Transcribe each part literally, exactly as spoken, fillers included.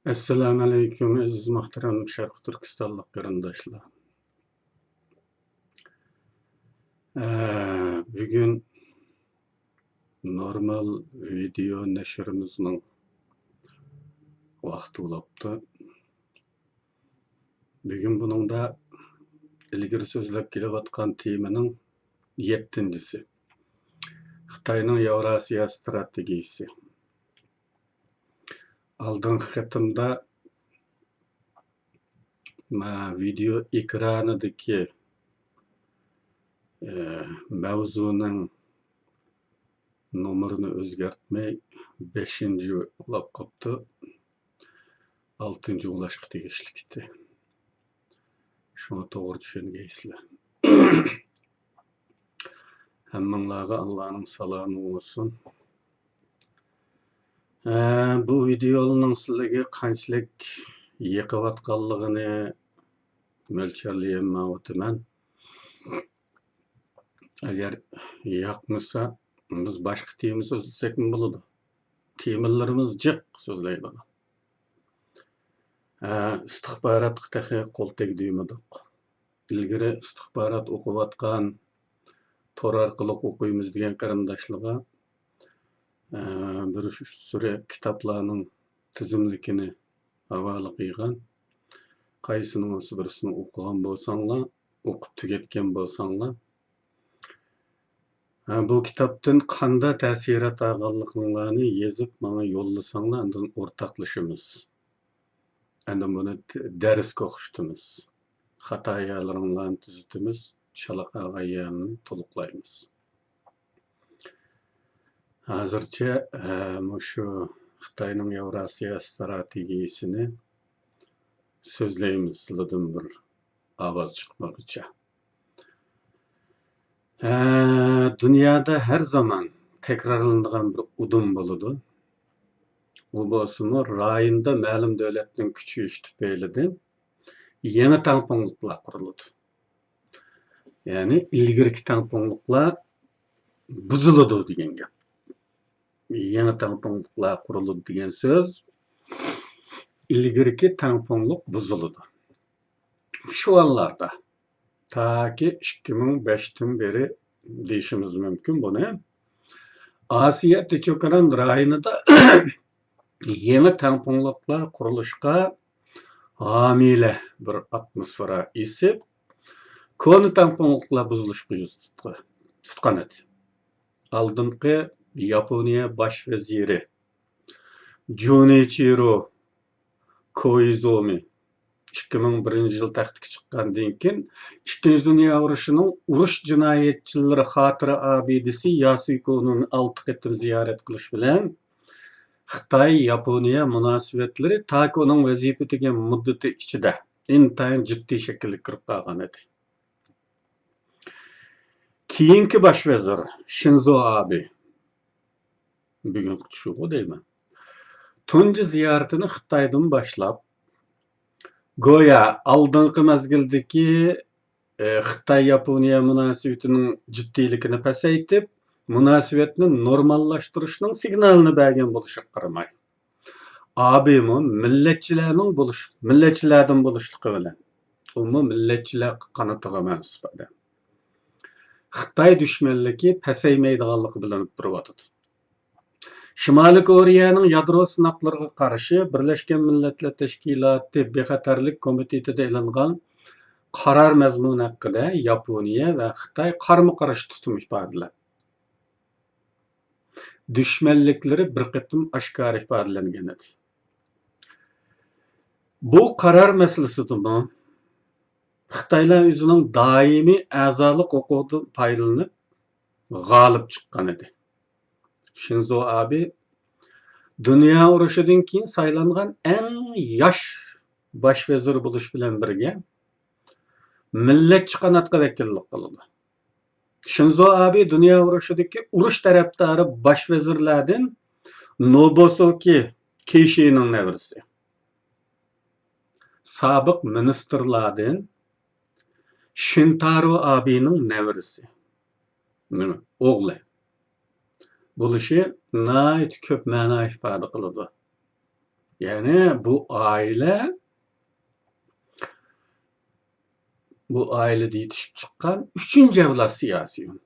ئەسسالامۇئەلەيكۇم، ئەزىز مۇھتەرەم شەرقىي تۈركىستانلىق قېرىنداشلار. ئە، بۈگۈن نورمال ۋىدېئو نەشرىمىزنىڭ ۋاقتى بولاپتۇ. بۈگۈن بۇنىڭدا ئىلگىرى سۆزلەپ كېلىۋاتقان تېمىنىڭ يەتتىنچىسى. خىتاينىڭ ياۋراسىيا ستراتېگىيىسى. ئالدىنقى قېتىمدا مە-، ۋىدېئو ئېكرانىدىكى، ئە، مەۋزۇنىڭ نومۇرىنى ئۆزگەرتمەي، بەشىنچى بولاپ قاپتۇ. ئالتىنچى بولۇشقا تېگىشلىك ئىدى. شۇڭا توغرا چۈشەنگەيسىلەر. ھەممىڭلارغا ئاللانىڭ سالامى بولسۇن. ئە، بۇ ۋىدېئونىڭ سىلەرگە قانچىلىك يېقىۋاتقانلىقىنى مۆلچەرلىيەلمەيۋاتىمەن. ئەگەر ياقمىسا، بىز باشقا تېما سۆزلىسەكمۇ بولىدۇ. تېمىلىرىمىز جىق سۆزلەيدىغان. ئە، ئىستىخباراتقا تېخى قول تەگدۈرمىدۇق. ئىلگىرى ئىستىخبارات ئوقۇۋاتقان، تور ئارقىلىق ئوقۇيمىز دېگەن قېرىنداشلارغا، ئە، بىر سۈرە كىتابلارنىڭ تىزىملىكىنى ھاۋالە قىلغان. قايسىنىڭ بىرسىنى ئوقۇغان بولساڭلار، ئوقۇپ تۈگەتكەن بولساڭلار، ھە، بۇ كىتابتىن قانداق تەسىرات ئالغانلىقىڭلارنى يېزىپ ماڭا يوللىساڭلار، ئاندىن ئورتاقلىشىمىز. ئاندىن بۇنى دەرسكە ئوخشىتىمىز. خاتا يەرلىرىڭلارنى تۈزىتىمىز، چالا قالغان يەرلىرىنى تولۇقلايمىز. ھازىرچە، ئە، مۇشۇ خىتاينىڭ ياۋراسىيا ستراتېگىيىسىنى سۆزلەيمىز، سىلىدىن بىر ئاۋاز چىقمىغۇچە. ئە، دۇنيادا ھەر زامان تەكرارلىنىدىغان بىر ئۇدۇم بولىدۇ. ئۇ بولسىمۇ رايوندا مەلۇم دۆلەتنىڭ كۈچىيىشى تۈپەيلىدىن يېڭى تەڭپۇڭلۇقلار قۇرۇلىدۇ. يەنى ئىلگىرىكى تەڭپۇڭلۇقلار بۇزۇلىدۇ دېگەن گەپ. يېڭى تەڭپۇڭلۇقلار قۇرۇلىدۇ دېگەن سۆز، ئىلگىرىكى تەڭپۇڭلۇق بۇزۇلىدۇ. شۇ ھاللاردا تاكى ئىككى مىڭ بەشتىن بېرى دېيىشىمىز مۇمكىن بۇنى. ئاسىيا تىنچ ئوكيان رايونىدا يېڭى تەڭپۇڭلۇقلار قۇرۇلۇشقا ھامىلە بىر ئاتموسفېرا ئېسىپ، كونا تەڭپۇڭلۇقلار بۇزۇلۇشقا يۈز تۇتقان ئىدى. ئالدىنقى ياپونىيە باش ۋەزىرى جۇنىچىرو كوئىزۇمى ئىككى مىڭ بىرىنچى يىل تەختكە چىققاندىن كېيىن، ئىككىنچى دۇنيا ئۇرۇشىنىڭ ئۇرۇش جىنايەتچىلىرى خاتىرە ئابىدىسى ياسۇھىكونى ئالتە قېتىم زىيارەت قىلىش بىلەن، خىتاي-ياپونىيە مۇناسىۋەتلىرى تاكى ئۇنىڭ ۋەزىپە تۈگىگەن مۇددىتى ئىچىدە ئىنتايىن جىددىي شەكىلگە كىرىپ قالغان ئىدى. كېيىنكى باش ۋەزىر شىنزو ئابې، بۈگۈنكى چۈشىغۇ دەيمەن، تۇنجى زىيارىتىنى خىتايدىن باشلاپ، گويا ئالدىنقى مەزگىلدىكى، ئى، خىتاي-ياپونىيە مۇناسىۋىتىنىڭ جىددىيلىكىنى پەسەيتىپ، مۇناسىۋەتنى نورماللاشتۇرۇشنىڭ سىگنالىنى بەرگەن بولۇشىغا قارىماي، ئابېمۇ مىللەتچىلەرنىڭ بولۇش-، مىللەتچىلەردىن بولۇشلۇقى بىلەن، ئۇمۇ مىللەتچىلەر قانىتىغا مەنسۇپ ئادەم. خىتاي دۈشمەنلىكى پەسەيمەيدىغانلىقى بىلىنىپ تۇرۇۋاتىدۇ. شىمالىي كورېيەنىڭ يادرو سىناقلىرىغا قارشى بىرلەشكەن مىللەتلەر تەشكىلاتى بىخەتەرلىك كومىتېتىدا ئېلىنغان قارار مەزمۇنى ھەققىدە ياپونىيە ۋە خىتاي قارمۇ قارشى تۇتۇم ئىپادىلەپ، دۈشمەنلىكلىرى بىر قېتىم ئاشكارا ئىپادىلەنگەن ئىدى. بۇ قارار مەسىلىسىدىمۇ خىتايلار ئۆزىنىڭ دائىمىي ئەزالىق ھوقۇقىدىن پايدىلىنىپ غالىب چىققان ئىدى. شىنزو ئابې دۇنيا ئۇرۇشىدىن كېيىن سايلانغان ئەڭ ياش باش ۋەزىر بولۇش بىلەن بىرگە، مىللەتچى قاناتقا ۋەكىللىك قىلىدۇ. شىنزو ئابې دۇنيا ئۇرۇشىدىكى ئۇرۇش تەرەپدارى باش ۋەزىرلەردىن نوبۇسۇكى كېيشىنىڭ نەۋرىسى. سابىق مىنىستىرلاردىن شىنتارو ئابېنىڭ نەۋرىسى، نېمە، ئوغلى بولۇشى ناھايىتى كۆپ مەنا ئىپادە قىلىدۇ. يەنى بۇ ئائىلە، بۇ ئائىلىدە يېتىشىپ چىققان ئۈچىنچى ئەۋلاد سى ئاسيۇن.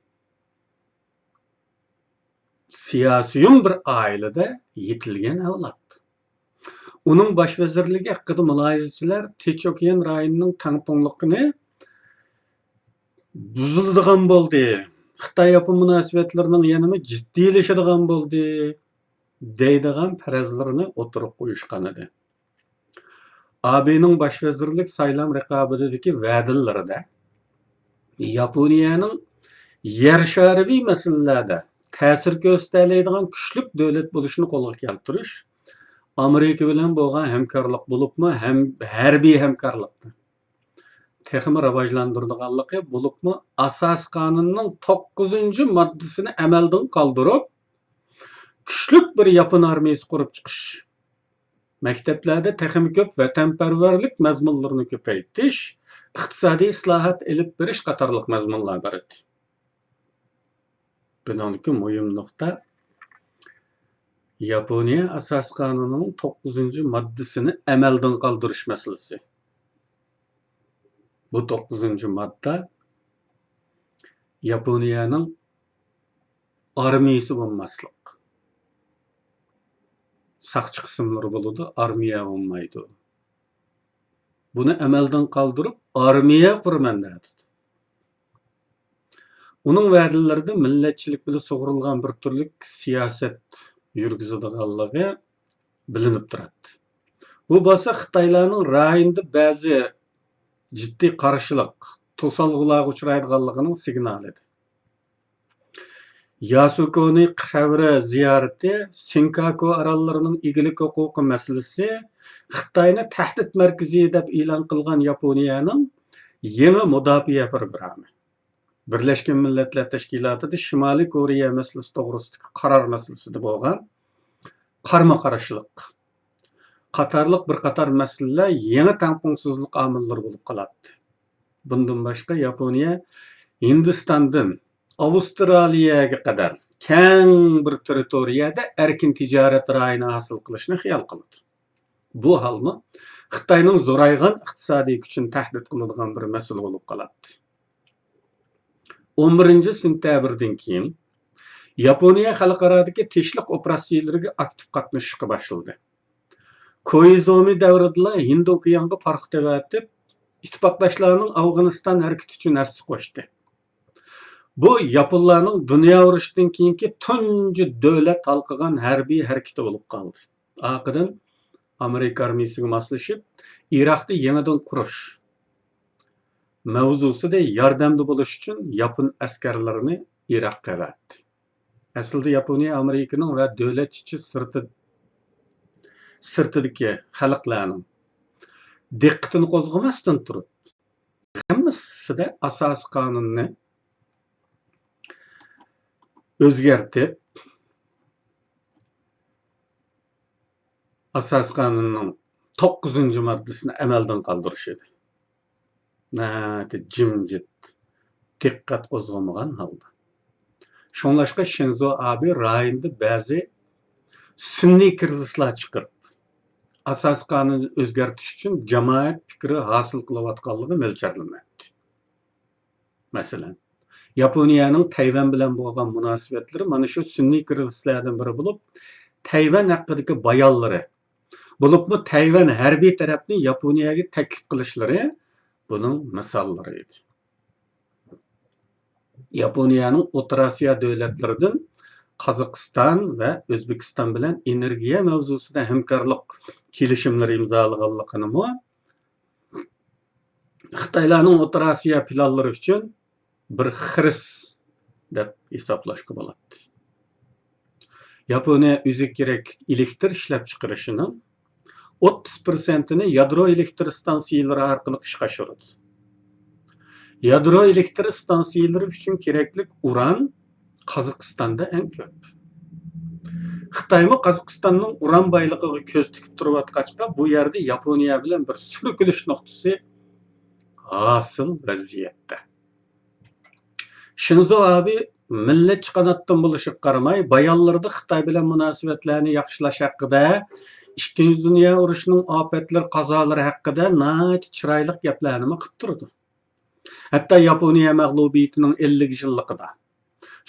سى ئاسيۇن بىر ئائىلىدە يېتىلگەن ئەۋلاد. ئۇنىڭ باش ۋەزىرلىكى ھەققىدە مۇلاھىزىچىلەر تىنچ ئوكيان رايونىنىڭ تەڭپۇڭلۇقىنى بۇزۇلىدىغان بولدى، خىتاي ياپون مۇناسىۋەتلىرىنىڭ يەنىمۇ جىددىيلىشىدىغان بولدى، دەيدىغان پەرەزلىرىنى ئوتتۇرىغا قويۇشقان ئىدى. ئابېنىڭ باش ۋەزىرلىك سايلام رىقابىتىدىكى ۋەدىلىرىدە ياپونىيەنىڭ يەر شارىۋى مەسىلىلەردە تەسىر كۆرسىتەلەيدىغان كۈچلۈك دۆلەت بولۇشىنى قولغا كەلتۈرۈش، ئامېرىكا بىلەن بولغان ھەمكارلىق، بولۇپمۇ ھەم ھەربىي ھەمكارلىقنى تېخىمۇ راۋاجلاندۇرىدىغانلىقى، بولۇپمۇ ئاساسىي قانۇننىڭ توققۇزىنچى ماددىسىنى ئەمەلدىن قالدۇرۇپ، كۈچلۈك بىر ياپون ئارمىيىسى قۇرۇپ چىقىش، مەكتەپلەردە تېخىمۇ كۆپ ۋەتەنپەرۋەرلىك مەزمۇنلىرىنى كۆپەيتىش، ئىقتىسادىي ئىسلاھات ئېلىپ بېرىش قاتارلىق مەزمۇنلار بار ئىدى. بۇنىڭدىكى مۇھىم نۇقتا ياپونىيە ئاساسىي قانۇنىنىڭ توققۇزىنچى ماددىسىنى ئەمەلدىن قالدۇرۇش مەسىلىسى. بۇ توققۇزىنچى ماددا ياپونىيەنىڭ ئارمىيىسى بولماسلىق. ساقچى قىسىملىرى بولىدۇ، ئارمىيە بولمايدۇ. بۇنى ئەمەلدىن قالدۇرۇپ، ئارمىيە قۇرىمەن دەۋاتىدۇ. ئۇنىڭ ۋەدىلىرىدە مىللەتچىلىك بىلەن سۇغۇرۇلغان بىر تۈرلۈك سىياسەت يۈرگۈزىدىغانلىقى بىلىنىپ تۇراتتى. بۇ بولسا خىتايلارنىڭ رايوندا بەزى جىددىي قارشىلىق، توسالغۇلارغا ئۇچرايدىغانلىقىنىڭ سىگنالى ئىدى. ياسۇكونى قەبرە زىيارىتى، سېنكاكۇ ئاراللىرىنىڭ ئىگىلىك ھوقۇقى مەسىلىسى، خىتاينى تەھدىت مەركىزى دەپ ئېلان قىلغان ياپونىيەنىڭ يېڭى مۇداپىئە پىروگرامى، بىرلەشكەن مىللەتلەر تەشكىلاتىدا شىمالىي كورېيە مەسىلىسى توغرىسىدىكى قارار مەسىلىسىدە بولغان قارىمۇ قارشىلىق قاتارلىق بىر قاتار مەسىلىلەر يېڭى تەڭپۇڭسىزلىق ئامىللىرى بولۇپ قالاتتى. بۇندىن باشقا، ياپونىيە ھىندىستاندىن ئاۋسترالىيەگە قەدەر كەڭ بىر تېررىتورىيەدە ئەركىن تىجارەت رايىنى ھاسىل قىلىشنى خىيال قىلىدۇ. بۇ ھالمۇ خىتاينىڭ زورايغان ئىقتىسادىي كۈچىنى تەھدىت قىلىدىغان بىر مەسىلە بولۇپ قالاتتى. ئون بىرىنچى سېنتەبىردىن كېيىن ياپونىيە خەلقئارادىكى تىنچلىق ئوپېراتسىيىلىرىگە ئاكتىپ قاتنىشىشقا باشلىدى. كوئىزومى دەۋرىدىلا ھىندى ئوكيانغا پارختا ئەۋەتىپ، ئىتتىپاقداشلارنىڭ ئافغانىستان ھەرىكىتى ئۈچۈن ھەسسە قوشتى. بۇ ياپونلارنىڭ دۇنيا ئۇرۇشىدىن كېيىنكى تۇنجى دۆلەت ھالقىغان ھەربىي ھەرىكىتى بولۇپ قالدى. ئارقىدىن ئامېرىكا ئارمىيىسىگە ماسلىشىپ، ئىراقنى يېڭىدىن قۇرۇش مەۋزۇسىدا ياردەمدە بولۇش ئۈچۈن ياپون ئەسكەرلىرىنى ئىراققا ئەۋەتتى. ئەسلىدە ياپونىيە ئامېرىكىنىڭ ۋە دۆلەت ئىچى سىرتى، سىرتىدىكى خەلقلەرنىڭ دىققىتىنى قوزغىماستىن تۇرۇپ، ھەممىسىدە ئاساسىي قانۇننى ئۆزگەرتىپ، ئاساسىي قانۇننىڭ توققۇزىنچى ماددىسىنى ئەمەلدىن قالدۇرۇش ئىدى. ناھايىتى جىمجىت، دىققەت قوزغىمىغان ھالدا. شۇڭلاشقا شىنزو ئابې رايوندا بەزى سۈنئىي كىرىزىسلار چىقىرىپ، ئاساسىي قانۇننى ئۆزگەرتىش ئۈچۈن جامائەت پىكرى ھاسىل قىلىۋاتقانلىقى مۆلچەرلىنەتتى. مەسىلەن، ياپونىيەنىڭ تەيۋەن بىلەن بولغان مۇناسىۋەتلىرى مانا شۇ سۈنئىي كىرىزىسلەردىن بىرى بولۇپ، تەيۋەن ھەققىدىكى بايانلىرى، بولۇپمۇ تەيۋەن ھەربىي تەرەپنى ياپونىيەگە تەكلىپ قىلىشلىرى بۇنىڭ مىساللىرى ئىدى. ياپونىيەنىڭ ئوتتۇرا ئاسىيا دۆلەتلىرىدىن قازاقىستان ۋە ئۆزبېكىستان بىلەن ئېنېرگىيە مەۋزۇسىدا ھەمكارلىق كېلىشىملىرى ئىمزالىغانلىقىنىمۇ خىتايلارنىڭ ئوتتۇرا ئاسىيا پىلانلىرى ئۈچۈن بىر خىرىس دەپ ھېسابلاشقا بولاتتى. ياپونىيە ئۆزىگە كېرەكلىك ئېلېكتر ئىشلەپچىقىرىشىنىڭ ئوتتۇز پىرسەنتىنى يادرو ئېلېكتر ئىستانسىيەلىرى ئارقىلىق ئىشقا ئاشۇرىدۇ. يادرو ئېلېكتر ئىستانسىيەلىرى ئۈچۈن كېرەكلىك ئۇران قازاقىستاندا ئەڭ كۆپ. خىتايمۇ قازاقىستاننىڭ ئۇران بايلىقىغا كۆز تىكىپ تۇرۇۋاتقاچقا، بۇ يەردە ياپونىيە بىلەن بىر سۈركىلىش نۇقتىسى ھاسىل ۋەزىيەتتە. شىنزو ئابې مىللەتچى قاناتتىن بولۇشىغا قارىماي، بايانلىرىدا خىتاي بىلەن مۇناسىۋەتلەرنى ياخشىلاش ھەققىدە ئىككىنچى دۇنيا ئۇرۇشىنىڭ ئاپەتلىرى، قازالىرى ھەققىدە ناھايىتى چىرايلىق گەپلەرنىمۇ قىلىپ تۇرىدۇ. ھەتتا ياپونىيە مەغلۇبىيىتىنىڭ ئەللىك يىللىقىدا،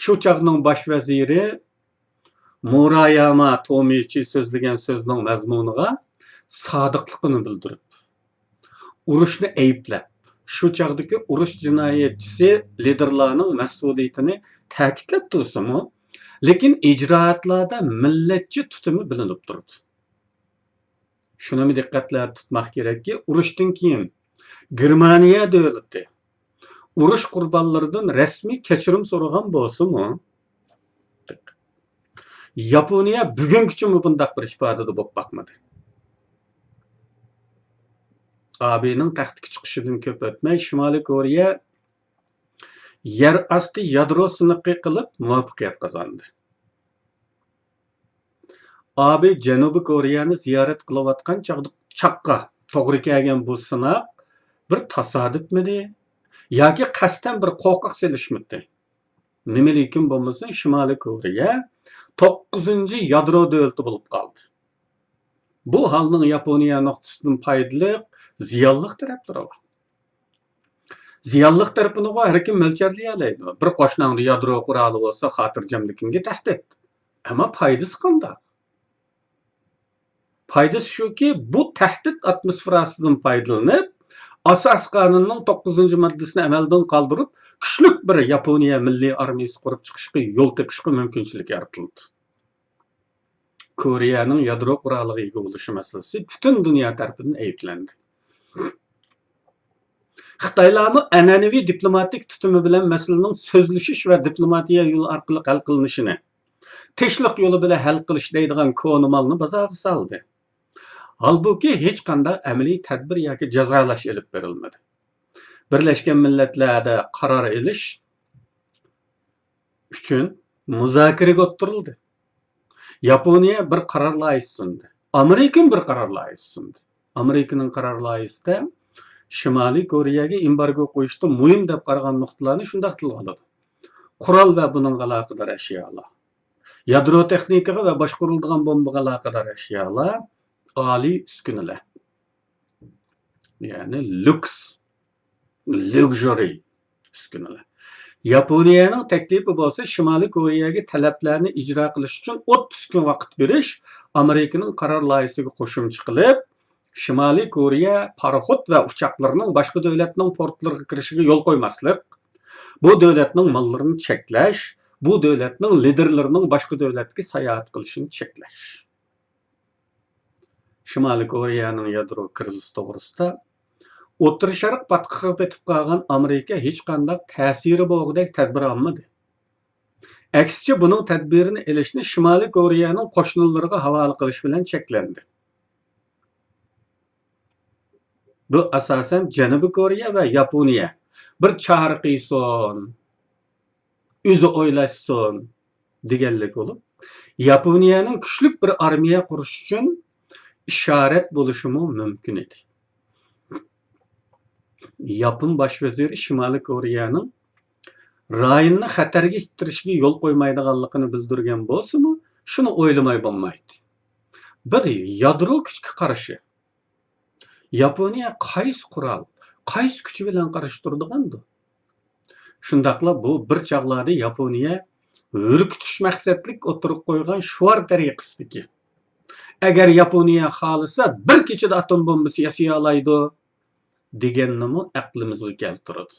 شۇ چاغنىڭ باش ۋەزىرى مۇراياما تومىچى سۆزلىگەن سۆزنىڭ مەزمۇنىغا سادىقلىقىنى بىلدۈرۈپ، ئۇرۇشنى ئەيىبلەپ، شۇ چاغدىكى ئۇرۇش جىنايەتچىسى لىدېرلارنىڭ مەسئۇلىيىتىنى تەكىتلەپ تۇرسىمۇ، لېكىن ئىجرائاتلاردا مىللەتچى تۇتۇمى بىلىنىپ تۇرىدۇ. شۇنىمۇ دىققەتلەردە تۇتماق كېرەككى، ئۇرۇشتىن كېيىن گېرمانىيە دۆلىتى ئۇرۇش قۇربانلىرىدىن رەسمىي كەچۈرۈم سورىغان بولسىمۇ، ياپونىيە بۈگۈنگىچىمۇ بۇنداق بىر ئىپادىدە بولۇپ باقمىدى. ئابېنىڭ تەختكە چىقىشىدىن كۆپ ئۆتمەي، شىمالىي كورېيە يەر ئاستى يادرو سىنىقى قىلىپ مۇۋەپپەقىيەت قازاندى. ئابې جەنۇبىي كورېيەنى زىيارەت قىلىۋاتقان چاغدا، چاغقا توغرا كەلگەن بۇ سىناق بىر تاسادىپمىدى ياكى قەستەن بىر قورقاق سېلىشمىدى؟ نېمىلىكىن بولمىسۇن، شىمالىي كورېيە توققۇزىنچى يادرو دۆلىتى بولۇپ قالدى. بۇ ھالنىڭ ياپونىيە نۇقتىسىدىن پايدىلىق، زىيانلىق تەرەپلىرى بار. زىيانلىق تەرىپىنىغۇ ھەر كىم مۆلچەرلىيەلەيدۇ. بىر قوشناڭدا يادرو قورالى بولسا، خاتىرجەملىكىڭگە تەھدىت. ئەمما پايدىسى قانداق؟ پايدىسى شۇكى، بۇ تەھدىت ئاتموسفېراسىدىن پايدىلىنىپ، ئاساسىي قانۇننىڭ توققۇزىنچى ماددىسىنى ئەمەلدىن قالدۇرۇپ، كۈچلۈك بىر ياپونىيە مىللىي ئارمىيىسى قۇرۇپ چىقىشقا يول تېپىشقا مۇمكىنچىلىك يارىتىلدى. كورېيەنىڭ يادرو قورالىغا ئىگە بولۇشى مەسىلىسى پۈتۈن دۇنيا تەرىپىدىن ئەيىبلەندى. خىتايلارمۇ ئەنئەنىۋى دىپلوماتىك تۇتۇمى بىلەن مەسىلىنىڭ سۆزلىشىش ۋە دىپلوماتىيە يولى ئارقىلىق ھەل قىلىنىشىنى، تىنچلىق يولى بىلەن ھەل قىلىش دەيدىغان كونا مالنى بازارغا سالدى. ھالبۇكى، ھېچقانداق ئەمەلىي تەدبىر ياكى جازالاش ئېلىپ بېرىلمىدى. بىرلەشكەن مىللەتلەردە قارار ئېلىش ئۈچۈن مۇزاكىرىگە ئولتۇرۇلدى. ياپونىيە بىر قارار لايىھىسى سۇندى. ئامېرىكىمۇ بىر قارار لايىھىسى سۇندى. ئامېرىكىنىڭ قارار لايىھىسىدە شىمالىي كورېيەگە ئېمبارگو قويۇشتا مۇھىم دەپ قارىغان نۇقتىلارنى شۇنداق تىلغا ئالىدۇ: قورال ۋە بۇنىڭغا ئالاقىدار ئەشيالار، يادرو تېخنىكىغا ۋە باشقۇرۇلىدىغان بومبىغا ئالاقىدار ئەشيالار، ئالىي ئۈسكۈنىلەر، يەنى لۈكس، لۇكژۇرى ئۈسكۈنىلەر. ياپونىيەنىڭ تەكلىپى بولسا شىمالىي كورېيەگە تەلەپلەرنى ئىجرا قىلىش ئۈچۈن ئوتتۇز كۈن ۋاقىت بېرىش، ئامېرىكىنىڭ قارار لايىھىسىگە قوشۇمچە قىلىپ، شىمالىي كورېيە پاراخوت ۋە ئۇچاقلىرىنىڭ باشقا دۆلەتنىڭ پورتلىرىغا كىرىشىگە يول قويماسلىق، بۇ دۆلەتنىڭ ماللىرىنى چەكلەش، بۇ دۆلەتنىڭ لىدېرلىرىنىڭ باشقا دۆلەتكە ساياھەت قىلىشىنى چەكلەش. شىمالىي كورېيەنىڭ يادرو كىرىزىسى توغرىسىدا ئوتتۇرا شەرق پاتقىقىغا پېتىپ قالغان ئامېرىكا ھېچقانداق تەسىرى بولغۇدەك تەدبىر ئالمىدى. ئەكسىچە، بۇنىڭ تەدبىرىنى ئېلىشنى شىمالىي كورېيەنىڭ قوشنىلىرىغا ھاۋالە قىلىش بىلەن چەكلەندى. بۇ، ئاساسەن، جەنۇبىي كورېيە ۋە ياپونىيە بىر چارە قىلسۇن، ئۆزى ئويلاشسۇن دېگەنلىك بولۇپ، ياپونىيەنىڭ كۈچلۈك بىر ئارمىيە قۇرۇش ئۈچۈن ئىشارەت بولۇشىمۇ مۇمكىن ئىدى. ياپون باش ۋەزىرى شىمالىي كورېيەنىڭ رايوننى خەتەرگە ئىتتىرىشىگە يول قويمايدىغانلىقىنى بىلدۈرگەن بولسىمۇ، شۇنى ئويلىماي بولمايتتى. بىر يادرو كۈچكە قارشى ياپونىيە قايسى قورال، قايسى كۈچ بىلەن قارشى تۇرىدىغاندۇ؟ شۇنداقلا بۇ بىر چاغلاردا ياپونىيە ھۈركۈتۈش مەقسەتلىك ئوتتۇرىغا قويغان شوئار تەرىقىسىدىكى، «ئەگەر ياپونىيە خالىسا، بىر كېچىدە ئاتوم بومبىسى ياسىيالايدۇ» دېگەننىمۇ ئەقلىمىزگە كەلتۈرىدۇ.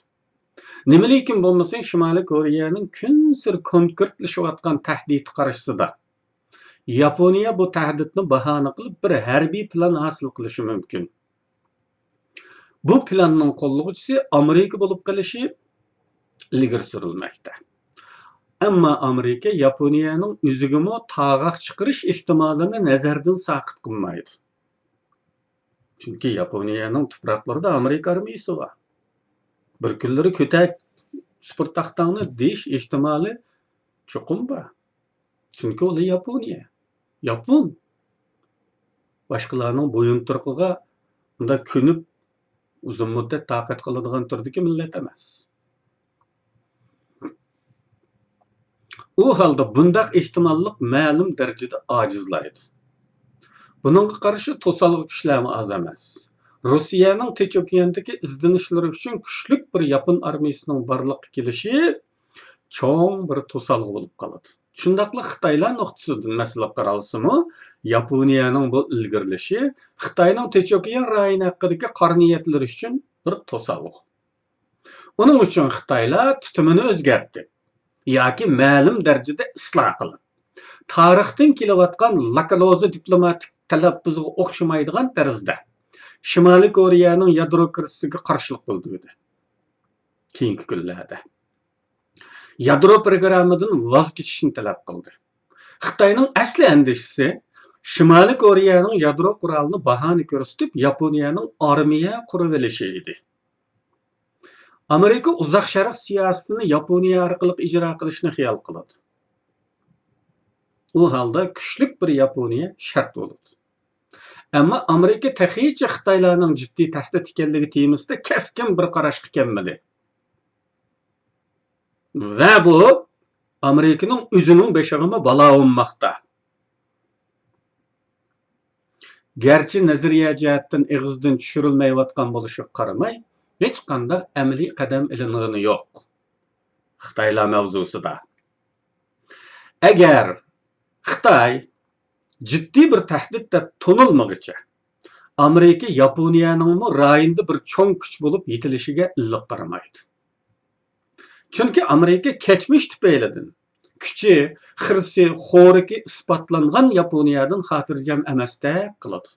نېمىلىكىن بولمىسۇن، شىمالىي كورېيەنىڭ كۈنسېرى كونكرېتلىشىۋاتقان تەھدىتى قارشىسىدا، ياپونىيە بۇ تەھدىتنى باھانە قىلىپ، بىر ھەربىي پىلان ھاسىل قىلىشى مۇمكىن. بۇ پىلاننىڭ قوللىغۇچىسى ئامېرىكا بولۇپ قېلىشى ئىلگىرى سۈرۈلمەكتە. ئەمما ئامېرىكا ياپونىيەنىڭ ئۆزىگىمۇ تاغاق چىقىرىش ئېھتىمالىنى نەزەردىن ساقىت قىلمايدۇ. چۈنكى ياپونىيەنىڭ تۇپراقلىرىدا ئامېرىكا ئارمىيىسى بار. بىر كۈنلىرى «كۆتەك سۈپۈر تاختاڭنى» دېيىش ئېھتىمالى چوقۇم بار. چۈنكى ئۇلار ياپونىيە. ياپون. باشقىلارنىڭ بويۇنتۇرۇقىغا ئۇنداق كۆنۈپ، ئۇزۇن مۇددەت تاقەت قىلىدىغان تۈردىكى مىللەت ئەمەس. ئۇ ھالدا بۇنداق ئېھتىماللىق مەلۇم دەرىجىدە ئاجىزلايدۇ. بۇنىڭغا قارشى توسالغۇ كۈچلەرمۇ ئاز ئەمەس. روسىيەنىڭ تىنچ ئوكياندىكى ئىزدىنىشلىرى ئۈچۈن كۈچلۈك بىر ياپون ئارمىيىسىنىڭ بارلىققا كېلىشى چوڭ بىر توسالغۇ بولۇپ قالىدۇ. شۇنداقلا خىتايلار نۇقتىسىدىن مەسىلىگە قارالسىمۇ، ياپونىيەنىڭ بۇ ئىلگىرىلىشى خىتاينىڭ تىنچ ئوكيان رايونى ھەققىدىكى قارا نىيەتلىرى ئۈچۈن بىر توسالغۇ. ئۇنىڭ ئۈچۈن خىتايلار تۇتۇمىنى ئۆزگەرتىپ ياكى مەلۇم دەرىجىدە ئىسلاھ قىلىپ، تارىختىن كېلىۋاتقان لاكالوزا دىپلوماتىك تەلەپپۇزىغا ئوخشىمايدىغان تەرزدە شىمالىي كورېيەنىڭ يادرو كىرىزىسىگە قارشىلىق بىلدۈردى. كېيىنكى كۈنلەردە يادرو پروگراممىدىن ۋاز كېچىشنى تەلەپ قىلدى. خىتاينىڭ ئەسلى ئەندىشىسى شىمالىي كورېيەنىڭ يادرو قورالىنى باھانە كۆرسىتىپ، ياپونىيەنىڭ ئارمىيە قۇرۇۋېلىشى ئىدى. ئامېرىكا ئۇزاق شەرق سىياسىتىنى ياپونىيە ئارقىلىق ئىجرا قىلىشنى خىيال قىلىدۇ. ئۇ ھالدا كۈچلۈك بىر ياپونىيە شەرت بولىدۇ. ئەمما ئامېرىكا تېخىچە خىتايلارنىڭ جىددىي تەھدىت ئىكەنلىكى تېمىسىدا كەسكىن بىر قاراشقا كەلمىدى. ۋە بۇ ئامېرىكىنىڭ ئۆزىنىڭ بېشىغىمۇ بالا ئۇنماقتا. گەرچە نەزەرىيە جەھەتتىن ئېغىزدىن چۈشۈرۈلمەيۋاتقان بولۇشىغا قارىماي، ھېچقانداق ئەمەلىي قەدەم ئېلىنغىنى يوق خىتايلار مەۋزۇسىدا. ئەگەر خىتاي جىددىي بىر تەھدىت دەپ تونۇلمىغۇچە، ئامېرىكا ياپونىيەنىڭمۇ رايوندا بىر چوڭ كۈچ بولۇپ يېتىلىشىگە ئىللىق قارىمايدۇ. چۈنكى ئامېرىكا كەچمىش تۈپەيلىدىن كۈچى، خىرىسى، خورىكى ئىسپاتلانغان ياپونىيەدىن خاتىرجەم ئەمەستەك قىلىدۇ.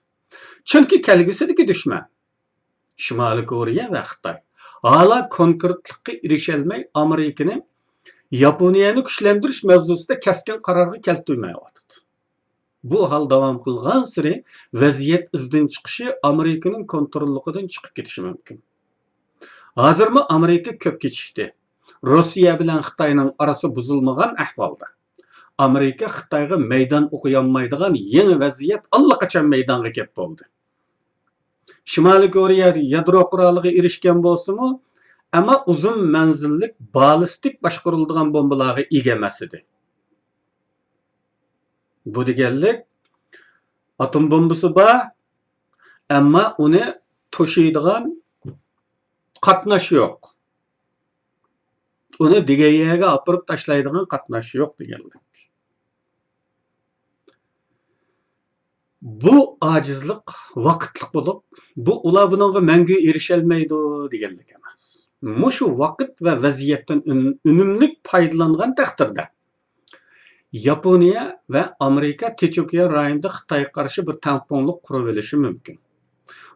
چۈنكى كەلگۈسىدىكى دۈشمەن شىمالىي كورېيە ۋە خىتاي ھالا كونكرېتلىققا ئېرىشەلمەي، ئامېرىكىنى ياپونىيەنى كۈچلەندۈرۈش مەۋزۇسىدا كەسكىن قارارغا كەلتۈرمەيۋاتىدۇ. بۇ ھال داۋام قىلغانسېرى ۋەزىيەت ئىزدىن چىقىشى ئامېرىكىنىڭ كونتروللۇقىدىن چىقىپ كېتىشى مۇمكىن. ھازىرمۇ ئامېرىكا كۆپ كېچىكتى. روسىيە بىلەن خىتاينىڭ ئارىسى بۇزۇلمىغان ئەھۋالدا، ئامېرىكا خىتايغا مەيدان ئوقۇيالمايدىغان يېڭى ۋەزىيەت ئاللىقاچان مەيدانغا كەپ بولدى. شىمالىي كورېيە يادرو قورالىغا ئېرىشكەن بولسىمۇ، ئەمما ئۇزۇن مەنزىللىك بالىستىك باشقۇرۇلىدىغان بومبىلارغا ئىگە ئەمەس ئىدى. بۇ دېگەنلىك، ئاتوم بومبىسى بار، ئەمما ئۇنى توشۇيدىغان قاتناش يوق. ئۇنى دېگەن يەرگە ئاپىرىپ تاشلايدىغان قاتناش يوق دېگەنلىك. بۇ ئاجىزلىق ۋاقىتلىق بولۇپ، بۇ، ئۇلار بۇنىڭغا مەڭگۈ ئېرىشەلمەيدۇ دېگەنلىك ئەمەس. مۇشۇ ۋاقىت ۋە ۋەزىيەتتىن ئۈن-، ئۈنۈملۈك پايدىلانغان تەقدىردە، ياپونىيە ۋە ئامېرىكا تىنچ ئوكيان رايونىدا خىتايغا قارشى بىر تەڭپۇڭلۇق قۇرۇۋېلىشى مۇمكىن.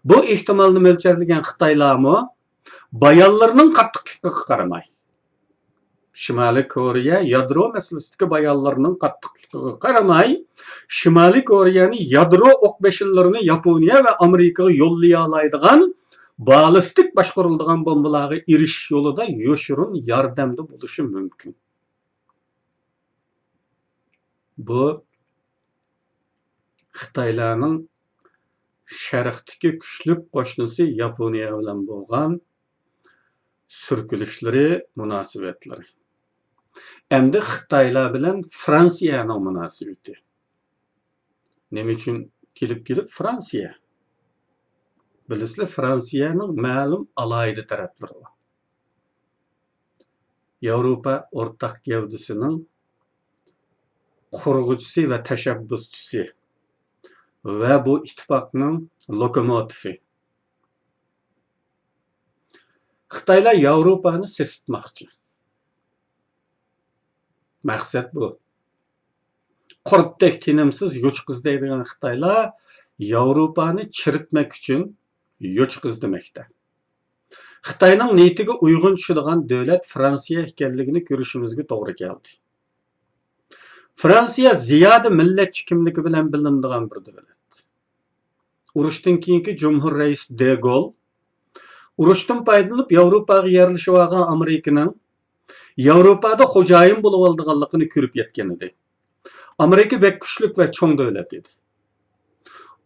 بۇ ئېھتىمالنى مۆلچەرلىگەن خىتايلارمۇ بايانلىرىنىڭ قاتتىقلىقىغا قارىماي، شىمالىي كورېيە يادرو مەسىلىسىدىكى بايانلىرىنىڭ قاتتىقلىقىغا قارىماي، شىمالىي كورېيەنى يادرو ئوق بېشىنلىرىنى ياپونىيە ۋە ئامېرىكىغا يوللىيالايدىغان بالىستىك باشقۇرۇلىدىغان بومبىلارغا ئېرىشىش يولىدا يوشۇرۇن ياردەمدە بولۇشى مۇمكىن. بۇ خىتايلارنىڭ شەرقتىكى كۈچلۈك قوشنىسى ياپونىيە بىلەن بولغان سۈركىلىشلىرى، مۇناسىۋەتلىرى. ئەمدى خىتايلار بىلەن فرانسىيەنىڭ مۇناسىۋىتى. نېمە ئۈچۈن كېلىپ كېلىپ فرانسىيە؟ بىلىسىلەر، فرانسىيەنىڭ مەلۇم ئالاھىدە تەرەپلىرى بار. ياۋروپا ئورتاق گەۋدىسىنىڭ قۇرغۇچىسى ۋە تەشەببۇسچىسى ۋە بۇ ئىتتىپاقنىڭ لوكوموتىفى. خىتايلار ياۋروپانى سېسىتماقچى. مەقسەت بۇ. قۇرتتەك تىنىمسىز يوچۇق ئىزدەيدىغان خىتايلار ياۋروپانى چىرىتمەك ئۈچۈن يوچۇق ئىزدىمەكتە. خىتاينىڭ نىيىتىگە ئۇيغۇن چۈشىدىغان دۆلەت فرانسىيە ئىكەنلىكىنى كۆرۈشىمىزگە توغرا كەلدى. فرانسىيە زىيادە مىللەتچى كىملىكى بىلەن بىلىنىدىغان بىر دۆلەت. ئۇرۇشتىن كېيىنكى جۇمھۇر رەئىسى دېگول ئۇرۇشتىن پايدىلىنىپ ياۋروپاغا يەرلىشىۋالغان ئامېرىكىنىڭ ياۋروپادا خوجايىن بولۇۋالىدىغانلىقىنى كۆرۈپ يەتكەن ئىدى. ئامېرىكا بەك كۈچلۈك ۋە چوڭ دۆلەت ئىدى.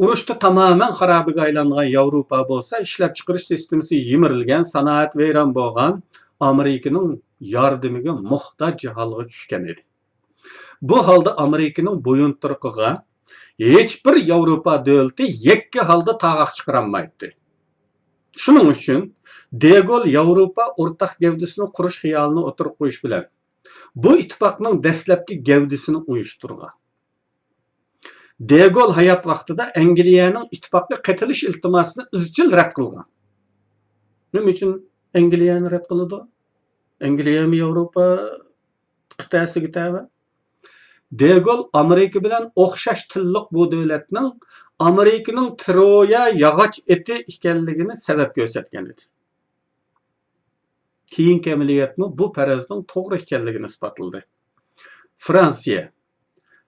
ئۇرۇشتا تامامەن خارابىگە ئايلانغان ياۋروپا بولسا ئىشلەپچىقىرىش سىستېمىسى يىمىرىلگەن، سانائەت ۋەيران بولغان، ئامېرىكىنىڭ ياردىمىگە موھتاج ھالغا چۈشكەن ئىدى. بۇ ھالدا ئامېرىكىنىڭ بويۇنتۇرۇقىغا ھېچبىر ياۋروپا دۆلىتى يەككە ھالدا تاغاق چىقىرالمايتتى. شۇنىڭ ئۈچۈن دېگول ياۋروپا ئورتاق گەۋدىسىنى قۇرۇش خىيالىنى ئوتتۇرىغا قويۇش بىلەن، بۇ ئىتتىپاقنىڭ دەسلەپكى گەۋدىسىنى ئۇيۇشتۇرغان. دېگول ھايات ۋاقتىدا ئەنگلىيەنىڭ ئىتتىپاققا قېتىلىش ئىلتىماسىنى ئىزچىل رەت قىلغان. نېمە ئۈچۈن ئەنگلىيەنى رەت قىلىدۇ؟ ئەنگلىيەمۇ ياۋروپا قىتئەسىگە تەۋە. دېگول ئامېرىكا بىلەن ئوخشاش تىللىق بۇ دۆلەتنىڭ ئامېرىكىنىڭ ترويا ياغاچ ئېتى ئىكەنلىكىنى سەۋەب كۆرسەتكەن ئىدى. كېيىنكى ئەمەلىيەتمۇ بۇ پەرەزنىڭ توغرا ئىكەنلىكىنى ئىسپاتلىدى. فرانسىيە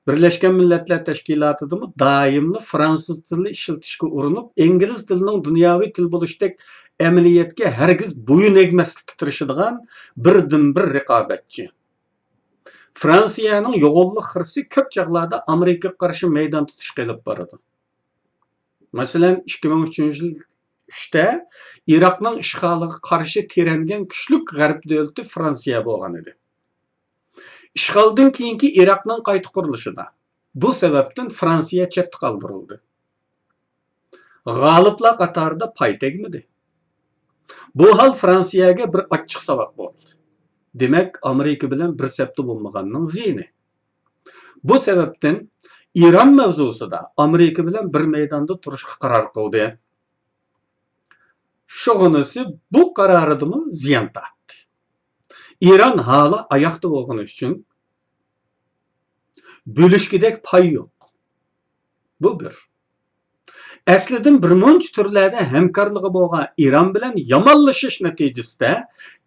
بىرلەشكەن مىللەتلەر تەشكىلاتىدىمۇ دائىملا فرانسۇز تىلى ئىشلىتىشكە ئۇرۇنۇپ، ئىنگلىز تىلىنىڭ دۇنياۋى تىل بولۇشتەك ئەمەلىيەتكە ھەرگىز بويۇن ئەگمەسلىككە تىرىشىدىغان بىردىنبىر رىقابەتچى. فرانسىيەنىڭ يوغانلىق خىرىسى كۆپ چاغلاردا ئامېرىكىغا قارشى مەيدان تۇتۇشقا ئېلىپ بارىدۇ. مەسىلەن، ئىككى مىڭ ئۈچىنچى يىل ئۈچتە ئىراقنىڭ ئىشغالىغا قارشى تىرەنگەن كۈچلۈك غەرب دۆلىتى فرانسىيە بولغان ئىدى. ئىشغالدىن كېيىنكى ئىراقنىڭ قايتا قۇرۇلۇشىدا بۇ سەۋەبتىن فرانسىيە چەتتە قالدۇرۇلدى. غالىبلار قاتارىدا پاي تەگمىدى. بۇ ھال فرانسىيەگە بىر ئاچچىق ساۋاق بولدى. دېمەك، ئامېرىكا بىلەن بىر سەپتە بولمىغاننىڭ زىيىنى. بۇ سەۋەبتىن ئىران مەۋزۇسىدا ئامېرىكا بىلەن بىر مەيداندا تۇرۇشقا قارار قىلدى. شۇغىنىسى بۇ قارارىدىمۇ زىيان تارتتى. ئىران ھالا ئاياقتا بولغىنى ئۈچۈن بۆلۈشكۈدەك پاي يوق. بۇ بىر. ئەسلىدىن بىر مۇنچە تۈرلەردە ھەمكارلىقى بولغان ئىران بىلەن يامانلىشىش نەتىجىسىدە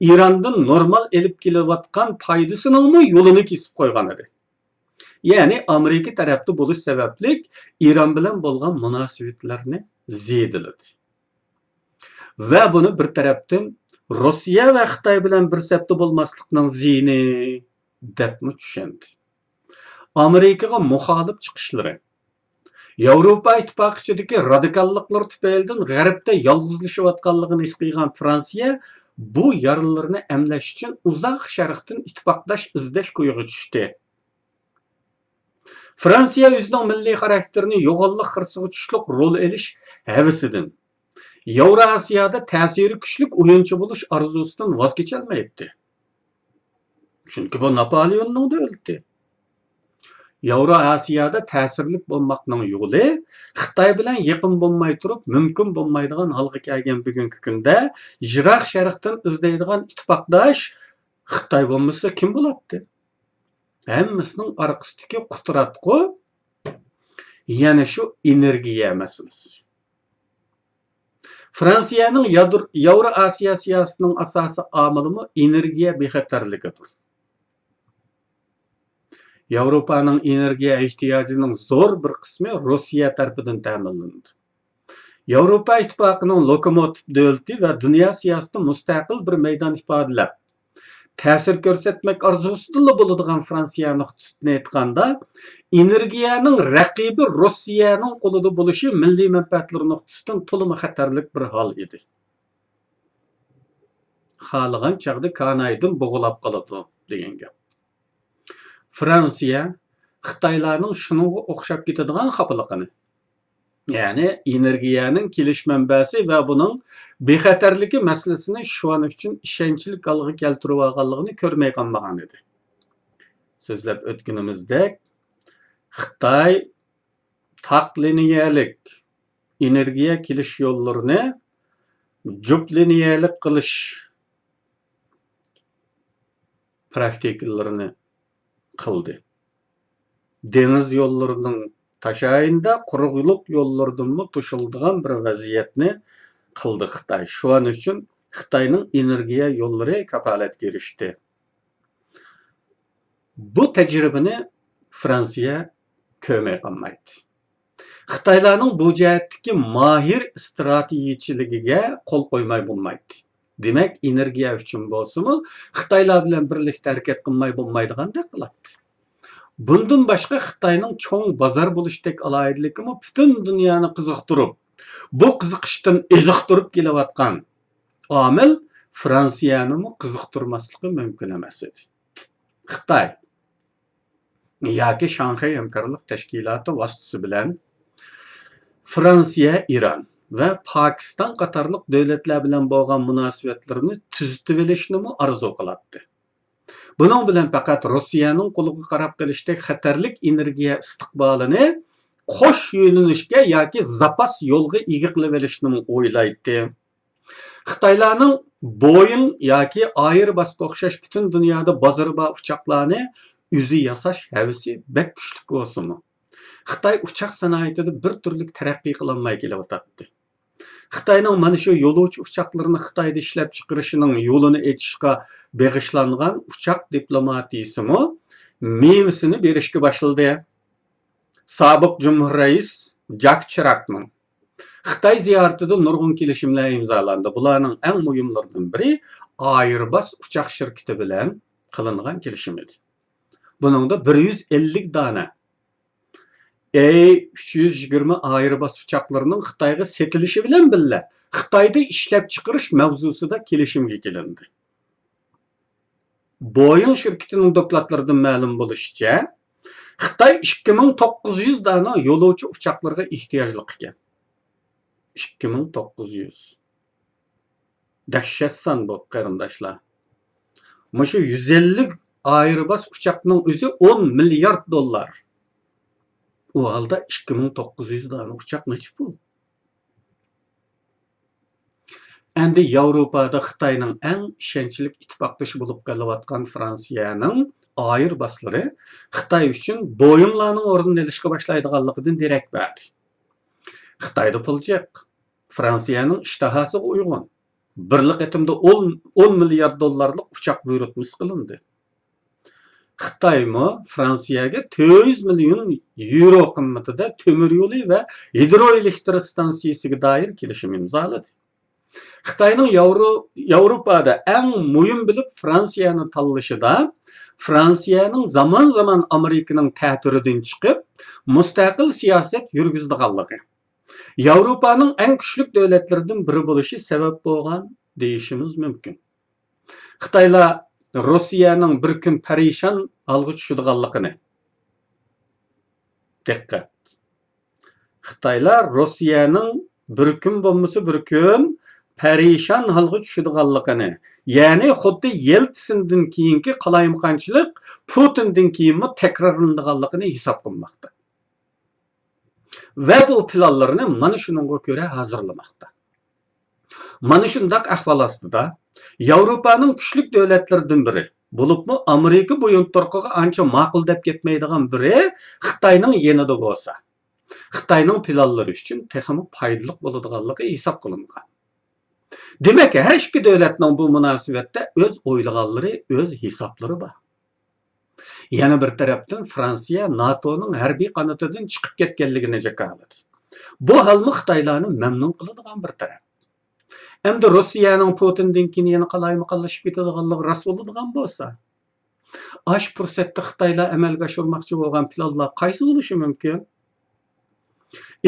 ئىراندىن نورمال ئېلىپ كېلىۋاتقان پايدىسىنىڭمۇ يولىنى كېسىپ قويغان ئىدى. يەنى ئامېرىكا تەرەپتە بولۇش سەۋەبلىك ئىران بىلەن بولغان مۇناسىۋەتلەرنى زېدىلىدى. ۋە بۇنى بىر تەرەپتىن روسىيە ۋە خىتاي بىلەن بىر سەپتە بولماسلىقنىڭ زىيىنى دەپمۇ چۈشەندى. ئامېرىكىغا مۇخالىپ چىقىشلىرى، ياۋروپا ئىتتىپاقى ئىچىدىكى رادىكاللىقلىرى تۈپەيلىدىن غەربتە يالغۇزلىشىۋاتقانلىقىنى ھېس قىلغان فرانسىيە بۇ يارىلىرىنى ئەملەش ئۈچۈن ئۇزاق شەرقتىن ئىتتىپاقداش ئىزدەش كويىغا چۈشتى. فرانسىيە ئۆزىنىڭ مىللىي خاراكتېرىنى يوغانلىق خىرىسىغا چۈشلۈك رول ئېلىش ھەۋىسىدىن، ياۋرا ئاسىيادا تەسىرى كۈچلۈك ئويۇنچى بولۇش ئارزۇسىدىن ۋاز كېچەلمەيتتى. چۈنكى بۇ ناپالېئوننىڭ دۆلىتى. ياۋرا ئاسىيادا تەسىرلىك بولماقنىڭ يولى خىتاي بىلەن يېقىن بولماي تۇرۇپ مۇمكىن بولمايدىغان ھالغا كەلگەن بۈگۈنكى كۈندە يىراق شەرقتىن ئىزدەيدىغان ئىتتىپاقداش خىتاي بولمىسا كىم بولاتتى؟ ھەممىسىنىڭ ئارقىسىدىكى قۇتراتقۇ يەنە شۇ ئېنېرگىيە مەسىلىسى. فرانسىيەنىڭ يادر-، ياۋرا ئاسىيا سىياسىتىنىڭ ئاساسىي ئامىلىمۇ ئېنېرگىيە بىخەتەرلىكىدۇر. ياۋروپانىڭ ئېنېرگىيە ئېھتىياجىنىڭ زور بىر قىسمى روسىيە تەرىپىدىن تەمىنلىنىدۇ. ياۋروپا ئىتتىپاقىنىڭ لوكوموتىپ دۆلىتى ۋە دۇنيا سىياسىتىدە مۇستەقىل بىر مەيدان ئىپادىلەپ، تەسىر كۆرسەتمەك ئارزۇسىدىنلا بولىدىغان فرانسىيە نۇقتىسىدىن ئېيتقاندا، ئېنېرگىيەنىڭ رەقىبى روسىيەنىڭ قولىدا بولۇشى مىللىي مەنپەئەتلىرى نۇقتىسىدىن تولىمۇ خەتەرلىك بىر ھال ئىدى. خالىغان چاغدا كانايدىن بوغۇلاپ قالىدۇ دېگەن گەپ. فرانسىيە خىتايلارنىڭ شۇنىڭغا ئوخشاپ كېتىدىغان خاپىلىقىنى، يەنى ئېنېرگىيەنىڭ كېلىش مەنبەسى ۋە بۇنىڭ بىخەتەرلىكى مەسىلىسىنى شۇ ئان ئۈچۈن ئىشەنچلىك ھالغا كەلتۈرۈۋالغانلىقىنى كۆرمەي قالمىغان ئىدى. سۆزلەپ ئۆتكىنىمىزدەك، خىتاي تاق لىنىيەلىك ئېنېرگىيە كېلىش يوللىرىنى جۈپ لىنىيەلىك قىلىش پراكتىكىلىرىنى قىلدى. دېڭىز يوللىرىنىڭ تاشايىندا قۇرۇقلۇق يوللىرىدىنمۇ توشۇلىدىغان بىر ۋەزىيەتنى قىلدى خىتاي. شۇ ئان ئۈچۈن خىتاينىڭ ئېنېرگىيە يوللىرى كاپالەتكە ئېرىشتى. بۇ تەجرىبىنى فرانسىيە كۆرمەي قالمايتتى. خىتايلارنىڭ بۇ جەھەتتىكى ماھىر ئىستراتېگىيىچىلىكىگە قول قويماي بولمايتتى. دېمەك، ئېنېرگىيە ئۈچۈن بولسىمۇ خىتايلار بىلەن بىرلىكتە ھەرىكەت قىلماي بولمايدىغاندەك قىلاتتى. بۇندىن باشقا، خىتاينىڭ چوڭ بازار بولۇشتەك ئالاھىدىلىكىمۇ پۈتۈن دۇنيانى قىزىقتۇرۇپ، بۇ قىزىقىشتىن ئېزىقتۇرۇپ كېلىۋاتقان ئامىل فرانسىيەنىمۇ قىزىقتۇرماسلىقى مۇمكىن ئەمەس ئىدى. خىتاي ياكى شاڭخەي ھەمكارلىق تەشكىلاتى ۋاسىتىسى بىلەن فرانسىيە ئىران ۋە پاكىستان قاتارلىق دۆلەتلەر بىلەن بولغان مۇناسىۋەتلىرىنى تۈزىتىۋېلىشنىمۇ ئارزۇ قىلاتتى. بۇنىڭ بىلەن پەقەت روسىيەنىڭ قولىغا قاراپ قېلىشتەك خەتەرلىك ئېنېرگىيە ئىستىقبالىنى قوش يۆنىلىشكە ياكى زاپاس يولغا ئىگە قىلىۋېلىشنىمۇ ئويلايتتى. خىتايلارنىڭ بويىڭ ياكى ئايرباسقا ئوخشاش پۈتۈن دۇنيادا بازىرى بار ئۇچاقلارنى ئۆزى ياساش ھەۋىسى بەك كۈچلۈك بولسىمۇ، خىتاي ئۇچاق سانائىتىدە بىر تۈرلۈك تەرەققىي قىلالماي كېلىۋاتاتتى. خىتاينىڭ مانا شۇ يولۇچى ئۇچاقلىرىنى خىتايدا ئىشلەپچىقىرىشنىڭ يولىنى ئېچىشقا بېغىشلانغان ئۇچاق دىپلوماتىيىسىمۇ مېۋىسىنى بېرىشكە باشلىدى. سابىق جۇمھۇر رەئىس جاك شىراكنىڭ خىتاي زىيارىتىدە نۇرغۇن كېلىشىملەر ئىمزالاندى. بۇلارنىڭ ئەڭ مۇھىملىرىدىن بىرى ئايرباس ئۇچاق شىركىتى بىلەن قىلىنغان كېلىشىم ئىدى. بۇنىڭدا بىر يۈز ئەللىك دانە ئەي ئۈچ يۈز يىگىرمە ئايرباس ئۇچاقلىرىنىڭ خىتايغا سېتىلىشى بىلەن بىللە، خىتايدا ئىشلەپچىقىرىش مەۋزۇسىدا كېلىشىمگە كېلىندى. بويىڭ شىركىتىنىڭ دوكلاتلىرىدىن مەلۇم بولۇشىچە، خىتاي ئىككى مىڭ توققۇز يۈز دانە يولۇچى ئۇچاقلىرىغا ئېھتىياجلىق ئىكەن. ئىككى مىڭ توققۇز يۈز. دەھشەت سان بۇ، قېرىنداشلار. مۇشۇ يۈز ئەللىك ئايرباس ئۇچاقنىڭ ئۆزى ئون مىليارد دوللار. ئۇ ھالدا ئىككى مىڭ توققۇز يۈز دانە ئۇچاق نەچچە پۇل؟ ئەمدى ياۋروپادا خىتاينىڭ ئەڭ ئىشەنچلىك ئىتتىپاقدىشى بولۇپ قېلىۋاتقان فرانسىيەنىڭ ئايرباسلىرى خىتاي ئۈچۈن بويىڭلارنىڭ ئورنىنى ئېلىشقا باشلايدىغانلىقىدىن دېرەك بەردى. خىتايدا پۇل جىق، فرانسىيەنىڭ ئىشتىھاسىغا ئۇيغۇن. بىرلا قېتىمدا ئون، ئون مىليارد دوللارلىق ئۇچاق بۇيرۇتمىسى قىلىندى. خىتايمۇ فرانسىيەگە تۆت يۈز مىليون يورو قىممىتىدە تۆمۈر يولى ۋە ھىدرو ئېلېكتر ئىستانسىيىسىگە دائىر كېلىشىم ئىمزالىدى. خىتاينىڭ ياۋرو-، ياۋروپادا ئەڭ مۇھىم بىلىپ فرانسىيەنى تاللىشىدا، فرانسىيەنىڭ زامان-زامان ئامېرىكىنىڭ تەتۈرىدىن چىقىپ، مۇستەقىل سىياسەت يۈرگۈزىدىغانلىقى، ياۋروپانىڭ ئەڭ كۈچلۈك دۆلەتلىرىدىن بىرى بولۇشى سەۋەب بولغان دېيىشىمىز مۇمكىن. خىتايلار روسىيەنىڭ بىر كۈن پەرىشان ھالغا چۈشىدىغانلىقىنى، دىققەت! خىتايلار روسىيەنىڭ بىر كۈن بولمىسا بىر كۈن پەرىشان ھالغا چۈشىدىغانلىقىنى، يەنى خۇددى يېلتسىندىن كېيىنكى قالايمىقانچىلىق پۇتىندىن كېيىنمۇ تەكرارلىنىدىغانلىقىنى ھېساب قىلماقتا. ۋە بۇ پىلانلىرىنى مانا شۇنىڭغا كۆرە ھازىرلىماقتا. مانا شۇنداق ئەھۋال ئاستىدا، ياۋروپانىڭ كۈچلۈك دۆلەتلىرىدىن بىرى، بولۇپمۇ ئامېرىكا بويۇنتۇرۇقىغا ئانچە ماقۇل دەپ كەتمەيدىغان بىرى خىتاينىڭ يېنىدا بولسا، خىتاينىڭ پىلانلىرى ئۈچۈن تېخىمۇ پايدىلىق بولىدىغانلىقى ھېساب قىلىنغان. دېمەك، ھەر ئىككى دۆلەتنىڭ بۇ مۇناسىۋەتتە ئۆز ئويلىغانلىرى، ئۆز ھېسابلىرى بار. يەنە بىر تەرەپتىن، فرانسىيە ناتونىڭ ھەربىي قانىتىدىن چىقىپ كەتكەنلىكىنى جاكارلىدى. بۇ ھالمۇ خىتايلارنى مەمنۇن قىلىدىغان بىر تەرەپ. ئەمدى روسىيەنىڭ پۇتىندىن كېيىن يەنە قالايمىقانلىشىپ كېتىدىغانلىقى راست بولىدىغان بولسا، ئاشۇ پۇرسەتتە خىتايلار ئەمەلگە ئاشۇرماقچى بولغان پىلانلار قايسى بولۇشى مۇمكىن؟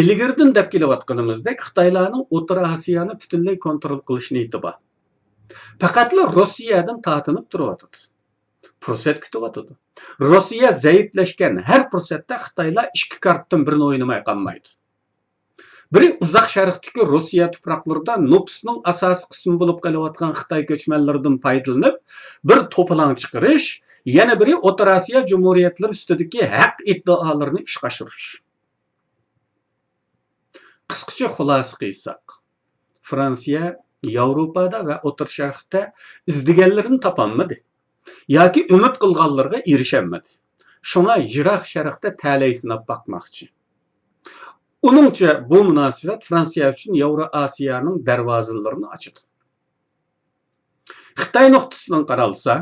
ئىلگىرىدىن دەپ كېلىۋاتقىنىمىزدەك، خىتايلارنىڭ ئوتتۇرا ئاسىيانى پۈتۈنلەي كونترول قىلىش نىيىتى بار. پەقەتلا روسىيەدىن تارتىنىپ تۇرۇۋاتىدۇ. پۇرسەت كۈتۈۋاتىدۇ. روسىيە زەئىپلەشكەن ھەر پۇرسەتتە خىتايلار ئىككى كارتىدىن بىرىنى ئوينىماي قالمايدۇ. بىرى ئۇزاق شەرقتىكى روسىيە تۇپراقلىرىدا نوپۇسنىڭ ئاساسىي قىسمى بولۇپ قېلىۋاتقان خىتاي كۆچمەنلىرىدىن پايدىلىنىپ، بىر توپىلاڭ چىقىرىش، يەنە بىرى ئوتتۇرا ئاسىيا جۇمھۇرىيەتلىرى ئۈستىدىكى ھەق ئىددىئالىرىنى ئىشقا ئاشۇرۇش. قىسقىچە خۇلاسە قىلساق، فرانسىيە ياۋروپادا ۋە ئوتتۇرا شەرقتە ئىزدىگەنلىرىنى تاپالمىدى ياكى ئۈمىد قىلغانلىرىغا ئېرىشەلمىدى. شۇڭا يىراق شەرقتە تەلەي سىناپ باقماقچى. ئۇنىڭچە، بۇ مۇناسىۋەت فرانسىيە ئۈچۈن ياۋرو ئاسىيانىڭ دەرۋازىلىرىنى ئاچىدۇ. خىتاي نۇقتىسىدىن قارالسا،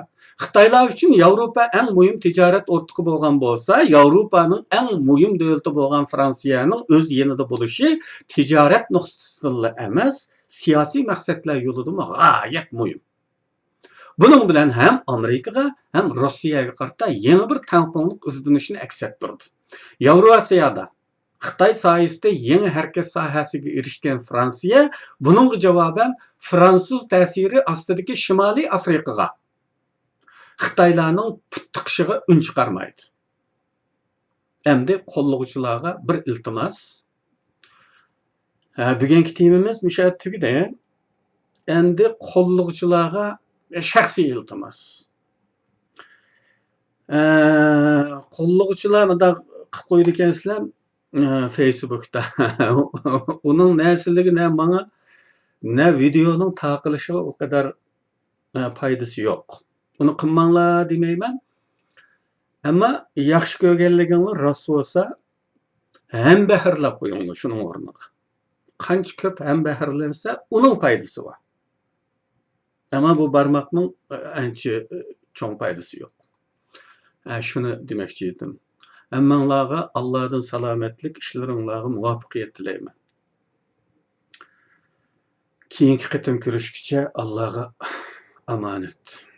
خىتايلار ئۈچۈن ياۋروپا ئەڭ مۇھىم تىجارەت ئورتىقى بولغان بولسا، ياۋروپانىڭ ئەڭ مۇھىم دۆلىتى بولغان فرانسىيەنىڭ ئۆز يېنىدا بولۇشى تىجارەت نۇقتىسىدىنلا ئەمەس، سىياسىي مەقسەتلەر يولىدىمۇ غايەت مۇھىم. بۇنىڭ بىلەن ھەم ئامېرىكىغا، ھەم روسىيەگە قارىتا يېڭى بىر تەڭپۇڭلۇق ئىزدىنىشنى ئەكس ئەتتۈرىدۇ. ياۋروئاسىيادا خىتاي سايىسىدە يېڭى ھەرىكەت ساھەسىگە ئېرىشكەن فرانسىيە بۇنىڭغا جاۋابەن فرانسۇز تەسىرى ئاستىدىكى شىمالىي ئافرىقىغا خىتايلارنىڭ پۇت تىقىشىغا ئۈن چىقارمايدۇ. ئەمدى قوللىغۇچىلارغا بىر ئىلتىماس. ھە، بۈگۈنكى تېمىمىز مۇشۇ يەردە تۈگىدى. ئەمدى قوللىغۇچىلارغا شەخسىي ئىلتىماس. ئە، قوللىغۇچىلار مۇنداق قىلىپ قويىدىكەنسىلەر، ئە، فېيسبۇكتا. ئۇنىڭ نەسىلىگە نە ماڭا، نە ۋىدېئونىڭ تارقىلىشىغا ئۇ قەدەر، ئە، پايدىسى يوق. ئۇنى قىلماڭلار دېمەيمەن. ئەمما ياخشى كۆرگەنلىكىڭلار راست بولسا، ھەمبەھىرلەپ قويۇڭلار شۇنىڭ ئورنىغا. قانچە كۆپ ھەمبەھىرلەنسە، ئۇنىڭ پايدىسى بار. ئەمما بۇ بارماقنىڭ ئانچە چوڭ پايدىسى يوق. ھە، شۇنى دېمەكچى ئىدىم. ھەممىڭلارغا ئاللادىن سالامەتلىك، ئىشلىرىڭلارغا مۇۋەپپەقىيەت تىلەيمەن. كېيىنكى قېتىم كۆرۈشكىچە ئاللاغا ئامانەت.